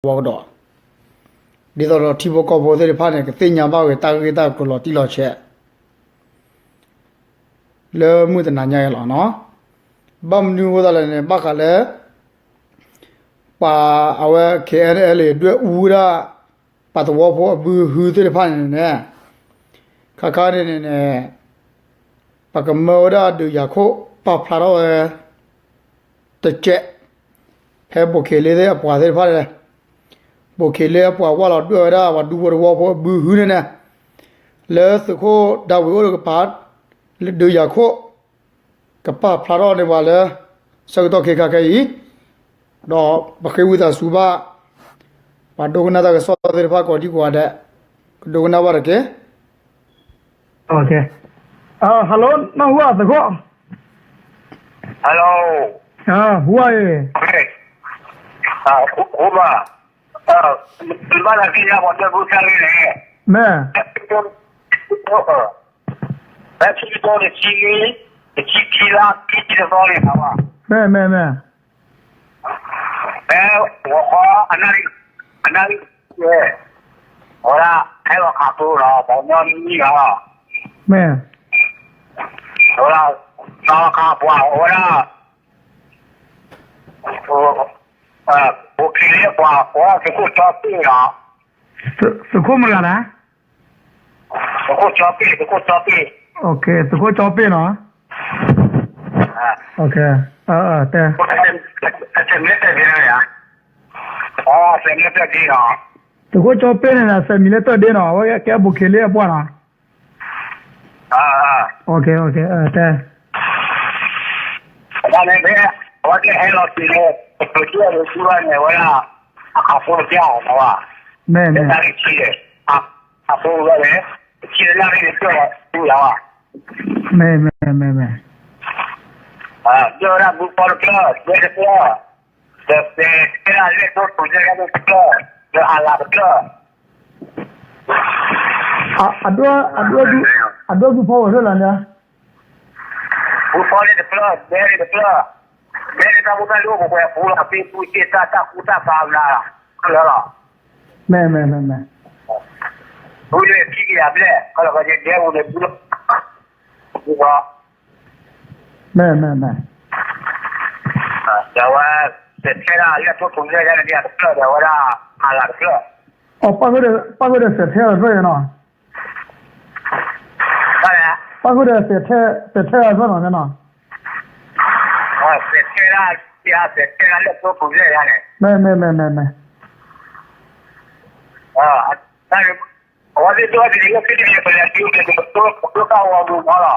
ကဘၣ်မၤဝဲဒၣ်လၢတၢ်လီၢ်ကဝီၤကဒီး, ဒ်သိးဒီးထံဖိကီၢ်ဖိသ့ၣ်တဖၣ်န့ၣ် ကသ့ၣ်ညါဘၣ်ဝဲတၢ်ဂ့ၢ်တၢ်ကျိၤလီၤတံၢ်လီၤဆဲး လၢမုၢ်တနၤညါအံၤလီၤနီၤ. ဘၣ်မနုၤအဃိသတးလဲၣ်န့ၣ် ဘၣ်ဃးလၢ ပှၤအဝဲ K N L A ဒွဲၣ်အူဝဲဒၣ် ပှၤသဝီဖိအဘုဟုသ့ၣ်တဖၣ်န့ၣ်န့ၣ် ခါခါန့ၣ်န့ၣ် ပှၤကမၢဝဲဒၣ်ဒုးယၤခိၣ် ပာ်ဖျါထီၣ်ဝဲ တကဲး ဖဲဘိၣ်ခ့လ့သ့ၣ်အပှၤသ့ၣ်တဖၣ်န့ၣ်, ဘိၣ်ခ့လ့အပှၤဝၢ်လီၤဒွဲၣ်ဝဲဒၣ် ပှၤဒူဖိသဝီဖိအဘုဟုန့ၣ်န့ၣ်, လၢသုးခိၣ်ဒၤဝံးအိၣ်ဒီးကပၤ လၢဒုးယၤခိၣ် ကပာ်ဖျါထီၣ်န့ၢ်ပှၤလၢ ဆၢကတီၢ်ခဲခါခဲအံၤ, ဒီးပဃ့ဝံသးစူၤဘၣ် ပှၤဒိကနၣ်တၢ်ကစီၣ်သ့ၣ်တဖၣ်ကိးဒံကိးဂၤဒဲး ကဒိကနၣ်ဘၣ်တက့ၢ်. ဟဲလိ နၢ်ဟူဧါ သုးခိၣ်, ဟဲလိ ဟူဧါအံၤ, ဘၣ်သးသ့ၣ်ညါပှၤဒွဲၣ်အူတၢ်ဂ့ၢ်န့ၣ်, မ့ၢ် ဖဲခံကထိတဆံနွံ တဆံခံလါ ခံဆံတသီန့ၣ် မ့ၢ် မ့ၢ် မ့ၢ် ဖဲဂီၤခီ အနၣ်ရံၣ် အနၣ်ရံၣ် ဝဲဒၣ် ဟဲလီၤခးကျိဒီး ပှၤကညီနွံဂၤလီၤ, မ့ၢ် ဝဲဒၣ် စီၤခးပှၤ ဝဲဒၣ် ဘိၣ်ခ့လ့အပှၤ ကိးဝဲဒၣ်သုးခိၣ်ကၠီပ့ၣ်လီၤ, သုးခိၣ်မတၤလဲၣ်, သုးခိၣ်ကၠီပ့ၣ် သုးခိၣ်ကၠီပ့ၣ်, သုးခိၣ်ကၠီပ့ၣ်နီၤ, တဲ သုးခိၣ်ကၠီပ့ၣ်န့ၣ် အစဲးမံၤလၢတၢ်ဒ့နီၤ, အဝဲကဲဘိၣ်ခ့လ့အပှၤနီၤ, တဲ အဝဲကဟဲလီၤတုၤလၢ ပကဒွဲၣ်အူဘၣ်န့ၣ် ဝဲဒၣ် အခးဖိတပျၢ်အီၤနီၤ, မ့ၢ် မ့ၢ် တၢ်ဂ့ၢ်ခံန့ၣ် အခးဖိဝဲန့ၣ် တဆံလၢနၣ်ရံၣ်န့ၣ် ပျၢ်လီၤတူၢ်ယၤဘၣ်, မ့ၢ် မ့ၢ် မ့ၢ် မ့ၢ် ပျၢ်ဝဲဒၣ်ဘုဖီတဖျၢၣ် ဒွဲၣ်တဖျၢၣ်, ဒီးစဲးထဲဒၣ်လၢၢ်ကျိတိၤဒဲးတဖျၢၣ်, ဒီးအလၤတဖျၢၣ်, အဒွဲၣ် အဒွဲၣ်ဘုဖီဝဲၢ်ဖျၢၣ်လီၤန့ၣ်, ဘုဖီန့ၣ်တဖျၢၣ် ဒဲန့ၣ်တဖျၢၣ်, ဒဲန့ၣ်တၢ်ဖိတၢ်လံၤအိၣ်ပှဲၤပှဲၤအပူၤလီၤ, သ့ၣ်ကူၣ်သ့ၣ်သၣ်တၢ်ကူတၢ်ဖးနၤလီၤ, ခဲလၢာ်လီၤ, မ့ၢ် မ့ၢ် မ့ၢ် မ့ၢ် ဘုန့ၣ်ခံကယၤဘျဲၣ် ခီလီၤခီယဒဲပူၤန့ၣ် ဘုလီၤ ဘုဖီ မ့ၢ် မ့ၢ် မ့ၢ်, ဒီးဝဲ စဲးထဲဒၣ်လၢၢ်ကျိတိၤဒဲးန့ၣ် တဖျၢၣ်ဒီးဝဲဒၣ် အလၤတဖျၢၣ်, အပၣ်ဃုာ်ဒီးစဲးထဲအီၤတဖျၢၣ်နီၤ, ပၣ်ဃုာ်ဒီးစဲးထဲအီၤတဖျၢၣ်နီၤ, စဲးထဲဒၣ် စဲးထဲဒၣ်လၢၢ်ကျိတိၤဒဲးန့ၣ်, မ့ၢ် မ့ၢ် မ့ၢ် မ့ၢ် မ့ၢ်, အဝဲသ့ၣ်ဒိၣ်ထီၣ်တ့ၢ်လၢခံတဘျီ ပလဲၤတုၤန့ၣ် ပဒိၣ်ကၢ်ဝီၤမုၢ်မီၤလီၤ,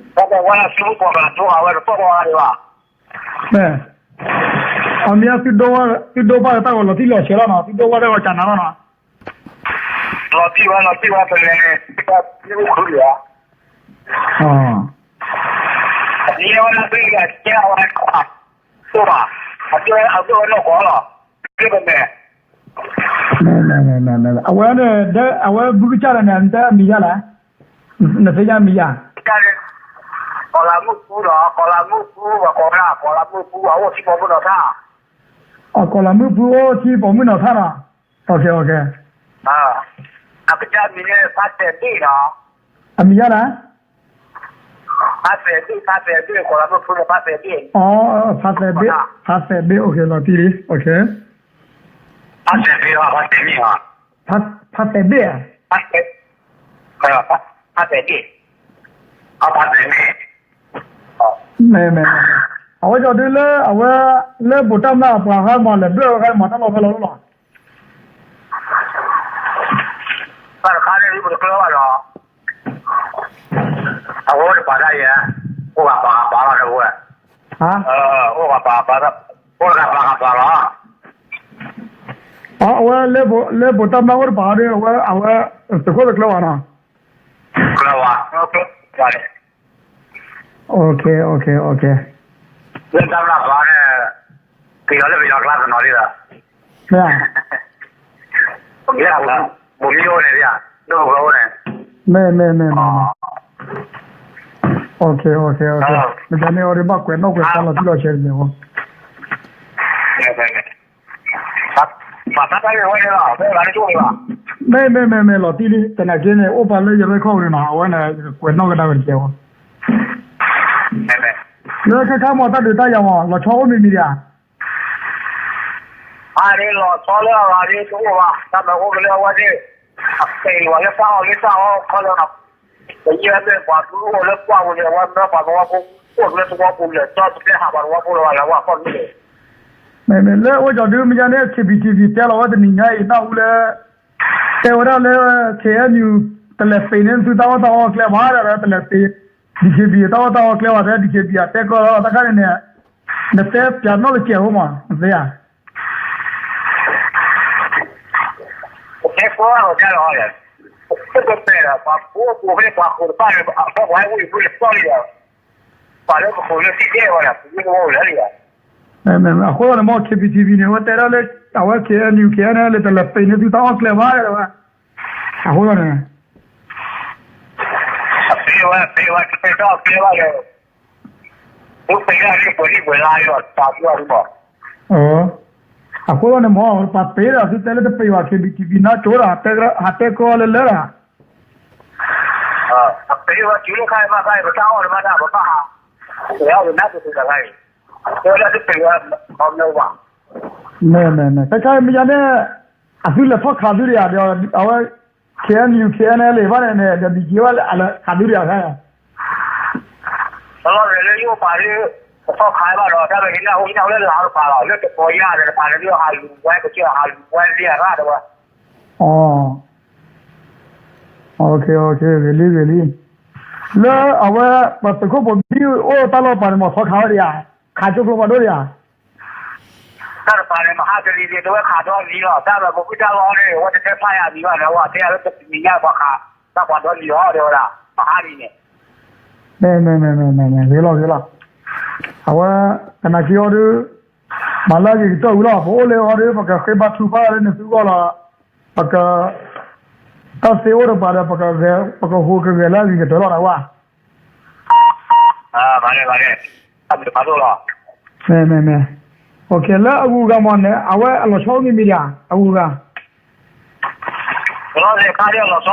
တၢ်ပဝဲလၢစုမုၢ်ပှၤကလၤဒိၣ်ဃာ်ဝဲတပီၢ်ပှၤဂၤဒံးဘၣ်, မ့ၢ်, အမ့ၢ်သုဒိၣ်ဘၣ်တၢ်ဂီၤလီၤတံၢ်လီၤဆဲးလီၤနီၤ, သုဒိၣ်ဘၣ်တၢ်ဂီၤကၢ်နၤလီၤနီၤ, လီၤတံၢ်ဝဲလီၤတံၢ်ဝဲ ပလဲၤန့ၣ် တၢ်စုမုၢ်ခုလံဧါ အဝဲဒၣ်သ့ၣ်ကဲအဝဲ တိၢ်ဘၣ်, အကဲအဒိၣ်ဝဲနီၢ်ကီၢ်လီၤ, သ့ၣ်ပမဲာ်, အဝဲန့ၣ် အဝဲဘုကစၢ်ဒီးန့ၣ် တဲအမံၤယါလဲၣ်, နသ့ၣ်ညါမံၤယါ, ကီၢ်လၤမုၢ်ပူၤဒီး ကီၢ်လၤမုၢ်ပူၤ ပှၤကိးဝဲဒၣ် ကီၢ်လၤမုၢ်ပူၤ အအိၣ်ထံပိာ်မုၣ်နီၢ်ထၢ်, အကီၢ်လၤမုၢ်ပူၤအိၣ်ထံပိာ်မုၣ်နီၢ်ထၢ်နီၤ, အကစၢ်မံၤန့ၣ် ဖါစဲးဘ့ၣ်နီၤ, အမံၤယါလဲၣ် ဖါစဲးဘ့ၣ်, ဖါစဲးဘ့ၣ်, ကီၢ်လၤမုၢ်ပူၤန့ၣ် ဖါစဲးဘ့ၣ်, ဖါစဲးဘ့ၣ်, ဖါစဲးဘ့ၣ် အိၣ်က့ၤလီၤတံၢ်လံ, ဖါစဲးဘ့ၣ်, ဖါစဲးဘ့ၣ်, ဖါစဲးဘ့ၣ်, ဖါစဲးဘ့ၣ်, မ့ၢ်, မ့ၢ်, အဝဲကီဒုလၢ အဝဲ လၢဘိးတၢ်မျၢ်အပှၤခါမး လဲၤဘျၢၣ်ဝဲခါမး တၢ်လီၢ်ဖဲလီၤလီၤ တၢ်တခါန့ၣ် ပတကျၢၤဘၣ်ဒီး အဝဲအိၣ်တပာ်တၢ်ယဲ, အိၣ်ဂၤပာ်ဂၤပာ်လီၤဒီးဝဲ, အိၣ်ဂၤပာ်ဂၤပာ်, အိၣ်ဂၤပာ်ဂၤပာ်လီၤ, အဝဲ လၢဘိးတၢ်မျၢ်အိၣ်တပာ်ဒီး အဝဲ အဝဲ သုးခိၣ်တကျၢၤဘၣ်နီၤ, ကျၢၤဘၣ်, လၢတၢ်မျၢ်ပာ်န့ၣ် က့ၤလီၤလၢပယီၤကျါတနီၤဒ်ဒီး, မ့ၢ်, ဘိးမံအိၣ်န့ၣ်, ဒိၣ်ကအိၣ်န့ၣ်, မ့ၢ်, မ့ၢ်, မ့ၢ်, မ့ၢ်, မ့ၢ်, မ့ၢ်, မ့ၢ်, မ့ၢ်, မ့ၢ်, မ့ၢ်, မ့ၢ်, မ့ၢ်, မ့ၢ်, မ့ၢ်, မ့ၢ်, မ့ၢ်, မ့ၢ်မ့ၢ်မ့ၢ်မ့ၢ် လီၤတံၢ်လံ သနာ်က့န့ၣ် အိၣ်ပာ်လၢယ record န့ၣ်နီၤ အဝဲန့ၣ် ကွဲးနီၣ်ကဒါဝဲတကဲးဖိ လၢခဲခါမ့ၢ်တၢ်ဒုးတၢ်ယၤမ့ၢ် လီၤဆီအိၣ်မံၤမံၤဒံးဧါ အါဒ်လီၤဆီလၢအဂၤဒ်တအိၣ်ဘၣ် တၢ်မၤအိၣ်ကလၢအဝဲသ့ၣ် အပဲာ်လီၤလၢတၢ်အီၣ်လၢတၢ်အီခီလၢနီၤ ပယီၤမ့ၢ်ပှၤဒုးအိၣ်လၢပှၢ်ပူၤန့ၣ် အဝဲမၢပှၤသဝီဖိ အိၣ်လၢသဝီပူၤလဲၣ် ကၠီတပျဲဟးပှၤသဝီဖိလၢၤဘၣ်လၢအဝဲခီၣ်ထံးန့ၣ် မ့မ့ၢ်လၢအိၣ်ကီၤဒုမ့ၢ်ညါန့ၣ် K B T V တဲလီၤဝဲတနံၤညါအံၤ နၢ်ဟူလၢ တဲဝဲဒၣ်လၢ K N U တလဲၤပ့ၤန့ၢ်သုတၢ်အီၣ်တၢ်အီကျဲဘၣ်ဒီး တလဲၤပ့ၤ D K B တၢ်အီၣ်တၢ်အီကျဲဘၣ် တဲ D K B အတဲကီၢ်လီၤ တၢ်ခါန့ၣ်န့ၣ် နတဲပၠးနီၣ်တစဲးဖိမး နသ့ဧါ တဲကီၢ်လီၤ တဲလီၤ ပှၤကိးပူၤဖဲပှၤခိၣ်တဖၣ်န့ၣ် အဖီပှၤဟဲဝံၤဖုလၢကီၢ်လံဒီး ပှၤလၢပခိၣ်လၢသံတဲဝဲဒၣ် ပမ့ၢ်တဝီအိၣ်လၢာ်လံ အဃိသတးန့ၣ် မ် K B T V န့ၣ် အဝဲတဲဒၣ်လၢ အဝဲ K N U K N L A တလဲၤပ့ၤန့ၢ်သုတၢ်အီၣ်ကျဲဘၣ်ဝဲ အဃိသတးန့ၣ် အပ့ၤဝဲ ပ့ၤဝဲ တပ့ၤတၢ်အီၣ်ကျဲဘၣ်ဒီး သုပ့ၤတၢ်လံပှဲၤလံပှဲၤလါလီၤ တၢ်ဘျီဒ်ဘၣ် အဃိသတးန့ၣ် မ်ပှၤပ့ၤဒီးသုတဲလၢတပ့ၤဘၣ် K B T V နါကၠိဒီး ဟးတဲကီၢ်လၢလၢဒီး အပ့ၤဝဲတုၤလၢခါအံၤမးခါအံၤ ပတၢ်အီၣ်န့ၣ်မးတၢ်ပဘၣ်ဟး ပှဲၤအီၣ်ပနၢ်ပတုၤတဂၤအံၤ တဲဝဲဒၣ်တပ့ၤဝဲ အမ့ၢ်ဘၣ် မ့ၢ်မ့ၢ်မ့ၢ် ခဲခါမ့ၢ်ယါန့ၣ် အသုလဲၤထီၣ်ခးသုဒံးဧါ ဒီးအဝဲ K N U K N L A ဘၣ်န့ၣ်န့ၣ် ဒီး D K ဘၣ်လဲၤခးသုဒံးဧါခါ တလီၤရဲၣ်လၢယအိၣ်ပာ်လၢ ပထီၣ်ခးဘၣ်ဒီး တၢ်မ့ၢ်ဟံးနၢ်ဟူဟံးနၢ်ဟူလၢလၢ်တပာ်လီၤ လၢတပီယါဒီးတပာ်လၢဟးလူၤဝဲ ကစၢၢ်ဟးလူၤဝဲလံအရၣ်တဝဲ အ ဂ့ၤလံဂ့ၤလံ လၢအဝဲ ပသုးခိၣ်ဖိမ့ၢ်အိၣ်တၢ်လီၢ်ပာ်န့ၣ် မ့ၢ်ထီၣ်ခးဝဲဒံးဧါ ခးကၠိကျိမးဒိၣ်ဒံးဧါ တၢ်တပာ်န့ၣ် မဟါတလံၤန့ၣ် တဝဲခးဒီလံလီၤ တၢ်မ့ၢ်ပဃုတၢ်လီၢ်န့ၣ် အဝဲတတဲဖးယၤမံၤဘၣ်န့ၣ် အဝဲတဲယၤလၢတနံၤညါပှၤခး တၢ်ပှၤဒီလံလီၤ တဲဝဲဒၣ် မဟါလံန့ၣ် မ့မ့မ့မ့မ့မ့ ဂ့ၤလီၤဂ့ၤလီၤ အဝဲ ကနၣ်က့အီၤဒု မၤလၢအဂ့ၤကတၢၢ်ဝံၤလီၤ ပအိၣ်လၢအီၤဒု ပကဃ့ဘါထုကဖၣ်လၢနသုဂီၢ်လီၤ ပက တၢ်သ့အိၣ်တပၤဒီး ပကဟူးကဂဲၤလၢအဂ့ၤကတၢၢ်လီၤနဝဲ မ့မ့မ့မ့ လၢအဂုၤအဂၤမ့ၢ်န့ၣ် အဝဲအလီၤဆီအိၣ်မံၤမံၤဒံးဧါ အဂုၤအဂၤ လီၤဆီ